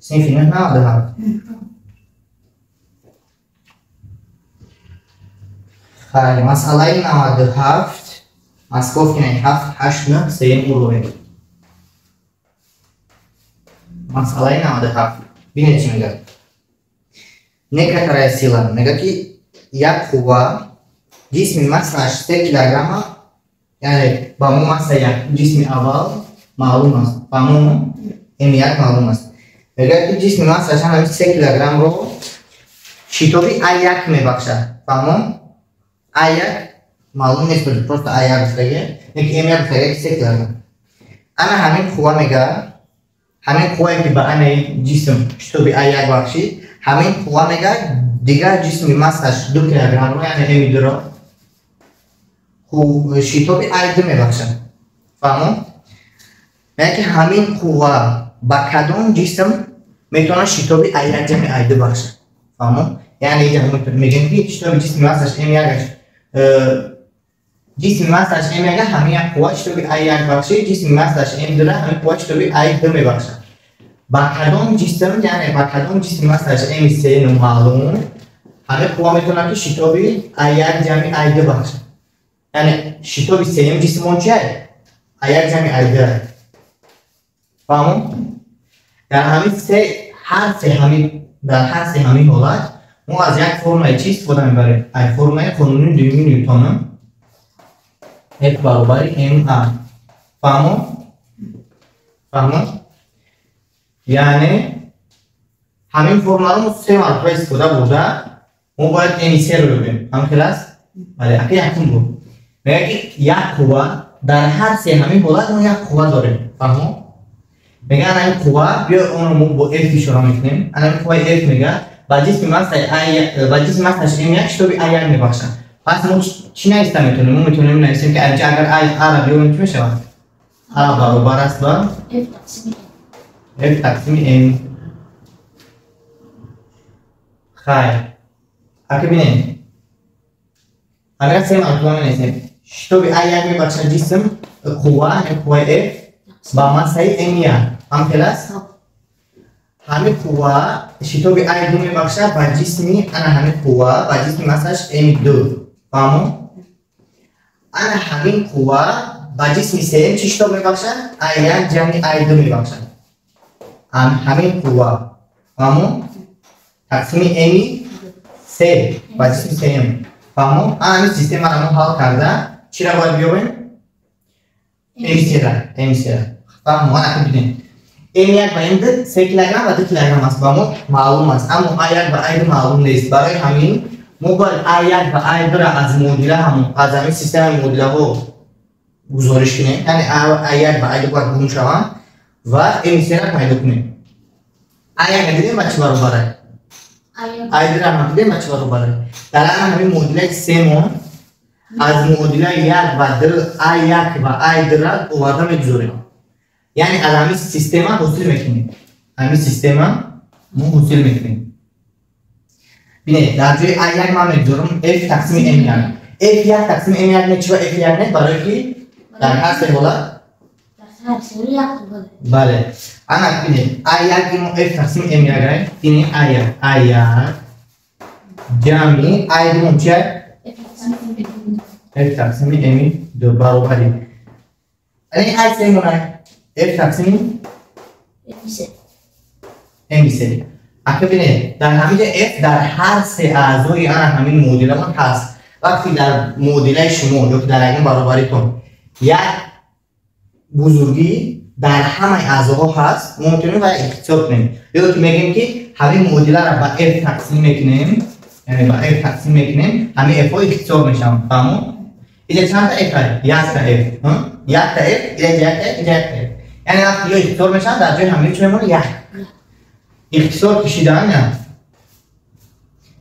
Синфи 9 97. Хайр, масъалаи 97 Московкинаи 7, 8, 9, сеюм уровень. Масъалаи 97. Бинед чӣ мегӯяд. Некоторая сила мегӯяд, ки як қувва ҷисми массааш 3 килограмма, яъне ба мо масса як ҷисми аввал маълум аст, ба мо М1 маълум аст. Мегӯяд, ки ҷисми массааш ҳамин 3 килограммро шитоби А1 мебахшад. Фаҳмон? А1 маълум нест, просто А1 гуфтагӣ, лекин М1 гуфтагӣ 3 килограмм. Ана ҳамин қувва мегӯяд, ҳамин қуввае ки ба анаи ҷисм шитоби А1 бахшид, ҳамин қувва мегӯяд дигар ҷисми массаш 2 килограммро, яъне М2-ро шитоби А2 мебахшад. Фаҳмон? Мегӯяд, ки ҳамин қувва ба кадом ҷисм метавонад шитоби А1 ҷамъи А2 бахшад. Фаҳмон? Яъне инҷа мегӯем, ки шитоби ҷисми массаш М1, ҷисми массаш М1 ҳамин як қувва шитоби А1 бахшид, ҷисми массаш М2 ҳамин қувва шитоби А2 мебахшад. Ба кадом ҷисм, яъне ба кадом ҷисми массаш М3 номаълум, ҳамин қувва метавонад, ки шитоби А1 ҷамъи А2 бахшад. Яъне шитоби сеюм ҷисмон чи ай? А1 ҷамъи А2. Фаҳмон? Дар ҳамин се ҳар се ҳамин дар ҳар се ҳамин ҳолат мо аз як формулаи чӣ истифода мебарем? Ай формулаи қонуни дуюми Ньютона F баробари ma. Фаҳмон? Фаҳмон? Яъне ҳамин формуларо мо се маротиба истифода бурда, мо бояд М3-ро ёбем. Ҳамин хел аст? Бале, ака якум буд. Мегӯяд, ки як қувва дар ҳар се ҳамин ҳолат мо як қувва дорем. Фаҳмон? Мегӯяд, ана ин қувва, биё онро мо бо F ишора мекунем. Ана ин қувваи F мегӯяд ба ҷисми массаи А, ба ҷисми массаш М1 шитоби А1 мебахшад. Пас мо чӣ нависта метавонем? Мо метавонем нависем, ки инҷа агар А-ро биёбем, чӣ мешавад? А баробар аст ба F тақсими F тақсими М. Хайр. Ака бинед. Агар се маротиба менависем, шитоби А1 мебахшад ҷисм, қувва, яъне қувваи F ба массаи М1. Ҳам хел аст? Ҳамин қувва шитоби А2 мебахшад ба ҷисми, ана ҳамин қувва ба ҷисми массаш М2. Фаҳмон? Ана ҳамин қувва ба ҷисми сеюм чӣ шитоб мебахшад? А1 ҷамъи А2 мебахшад. Ҳамин қувва. Фаҳмон? Тақсими М3 ба ҷисми сеюм. Фаҳмон? Ана ҳамин системаро мо ҳал карда, чиро бояд биёбем? М3-ра. М3-ра. Фаҳмон? Ана бинед. М1 ва М2 3 килограмм ва 2 килограмм аст, ба мо маълум аст, аммо А1 ва А2 маълум нест. Барои ҳамин мо бояд А1 ва А2-ра аз муодила, ҳамон аз ҳамин системаи муодилаҳо гузориш кунем, яъне А1 ва А2 бояд гум шаванд ва М3-ра пайдо кунем. А1 дидем ба чӣ баробар аст? А2-ра ҳам дидем ба чӣ баробар аст. Дар ана ҳамин муодилаи семон аз муодилаи 1 ва 2 А1 ва А2-ра оварда мегузорем. Яъне аз ҳамин система ҳосил мекунем. Ҳамин система мо ҳосил мекунем. Бинед, дар ҷои А1 ман мегузорам F тақсими М1. F1 тақсими М1 не, чиба F1 не? Барои ки дар ҳар се ҳолат бале. Ана бинед, А1 мо F тақсими М1 ай, ини А1, А1 ҷамъи А2 мо чи ай? F тақсими М2 баробари. Ани А3 мо ай? F тақсими М3. Ака бинед, дар ҳамин ҷо F дар ҳар се аъзои ана ҳамин муодиламон ҳаст. Вақте дар муодилаи шумо ё ки дар ягон баробаритон як бузургӣ дар ҳамаи аъзоҳо ҳаст, мо метавонем ва ихтисор кунем. Ё ки мегӯем, ки ҳамин муодиларо ба F тақсим мекунем, яъне ба F тақсим мекунем, ҳамин F-ҳо ихтисор мешаванд. Фаҳмон? Инҷа чандта F ҳаст? Якта F. Якта F, инҷа якта F, инҷа якта F. Яъне вақте ё ихтисор мешаванд, дар ҷои ҳамин чӣ мемонад? Як. Ихтисор кашидан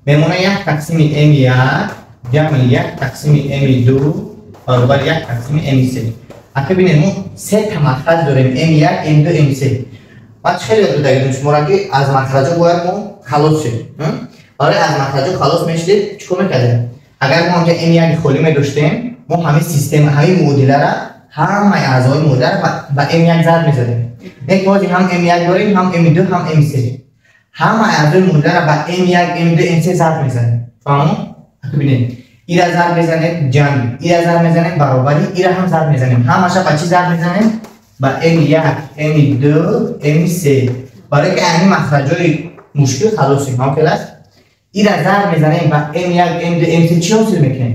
мемонад як тақсими М1 ҷамъи як тақсими М2 баробар як тақсими М3. Ака бинед, мо се та махраҷ дорем: М1, М2, М3. Ман чӣ хеле ёд додагидем шуморо, ки аз махраҷҳо бояд мо халос шем. Барои аз махраҷҳо халос мешудем, чӣ кор мекардем? Агар мо онҷа М1 холӣ медоштем, мо ҳамин система, ҳамин муодиларо ҳамаи аъзои муодиларо ба М1 зарб мезадем. Не ки ҳозир ҳам М1 дорем, ҳам М2, ҳам М3. Ҳамаи аъзои муодиларо ба М1, М2, М3 зарб мезанем. Фаҳмо? Бинед. Ира зарб мезанем ҷамъ, ира зарб мезанем баробари, ира ҳам зарб мезанем. Ҳамаша ба чӣ зарб мезанем? Ба М1, М2, М3. Барои ки ҳамин махраҷои мушкил халосем. Ҳам хел аст? Ира зарб мезанем ба М1, М2, М3 чӣ ҳосил мекунем?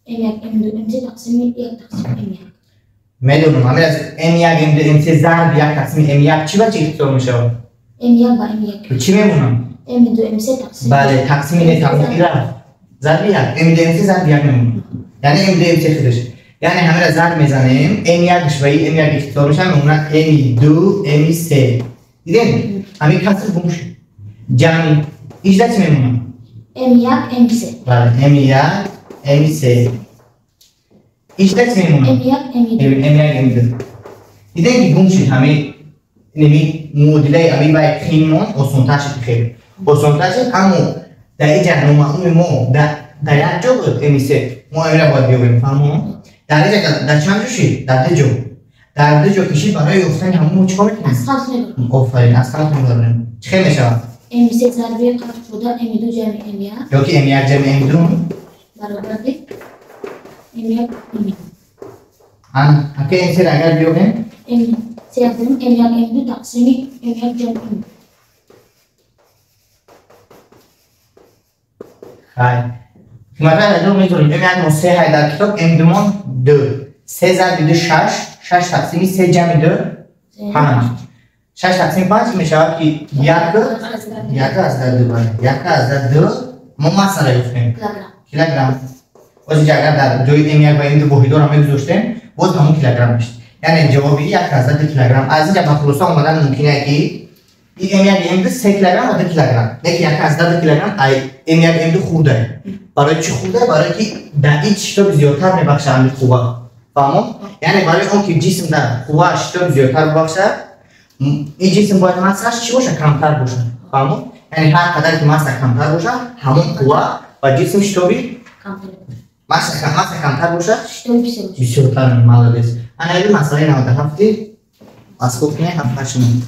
М1, М2, М3 тақсими 1 тақсим М1. Медонам, ҳамин аз М1, М2, М3 зарби 1 тақсими М1 чӣ ба чӣ ихтисор мешавад? М1 ба М1. Чӣ мемонам? М2, М3 тақсим. Бале, тақсими не тамом ира. Зарби 1, М2, М3 зарби 1 мемонам. Яъне М2, М3 худаш. Яъне ҳаминро зарб мезанем, М1-ш ба М1 ихтисор мешавад, мемонад М2, М3. Дидем? Ҳамин каср гум шуд. Ҷамъи ижда чӣ мемонад? М1, М3. Бале, М1, М3. Ижда чӣ мемонад? М1, М2. М1, М2. Дидем ки гум шуд ҳамин неми муодилаи ҳамин вай қимон осонтар шуд хеле. Осонтар шуд, аммо дар инҷа номаълуми мо дар як ҷо буд М3. Мо ҳаминро бояд биёбем, фаҳмо? Дар инҷа дар чанд ҷо шуд? Дар ду ҷо. Дар ду ҷо кишид барои ёфтани ҳамон мо чӣ кор мекунем? Аз қавс мебарем. Офарин, аз қавс мебарем. Чӣ хел мешавад? М3 зарби қавс буда М2 ҷамъи М1 ё ки М1 ҷамъи М2 баробари М1 М2. Ана, ака М3 агар биёбем М3 дорем М1 М2 тақсими М1 ҷамъи М2. Хай. Қиматҳои ададро мегузорем. М1 мо 3 ҳай дар китоб, М2 мо 2. 3 зарби 2 6, 6 тақсими 3 ҷамъи 2 5. 6 тақсими 5 мешавад ки 1 1 аз 2 бале. 1 аз 2 мо массаро ёфтем. Килограмм. Боз инҷа агар дар ҷои М1 ва М2 воҳидҳоро мегузоштем, боз ҳамон килограмм мешид. Яъне ҷавоби 1 аз 2 килограмм. Аз инҷа ба хулоса омадан мумкин е ки М1 М2 3 килограмм ва 2 килограмм. Не ки 1 аз 2 килограмм, ай М1 М2 хурда. Барои чӣ хурда? Барои ки дар ин шитоби зиёдтар мебахшад ҳамин қувва. Фаҳмо? Яъне барои он ки ҷисм дар қувва шитоби зиёдтар бибахшад, ин ҷисм бояд массаш чӣ бошад? Камтар бошад. Фаҳмо? Яъне ҳар қадар ки масса камтар бошад, ҳамон қувва ва ҷисм шитоби масса камтар бошад, бисёртар. Молодец. Ана ин масъалаи 97 аз худ кунед, 7-8.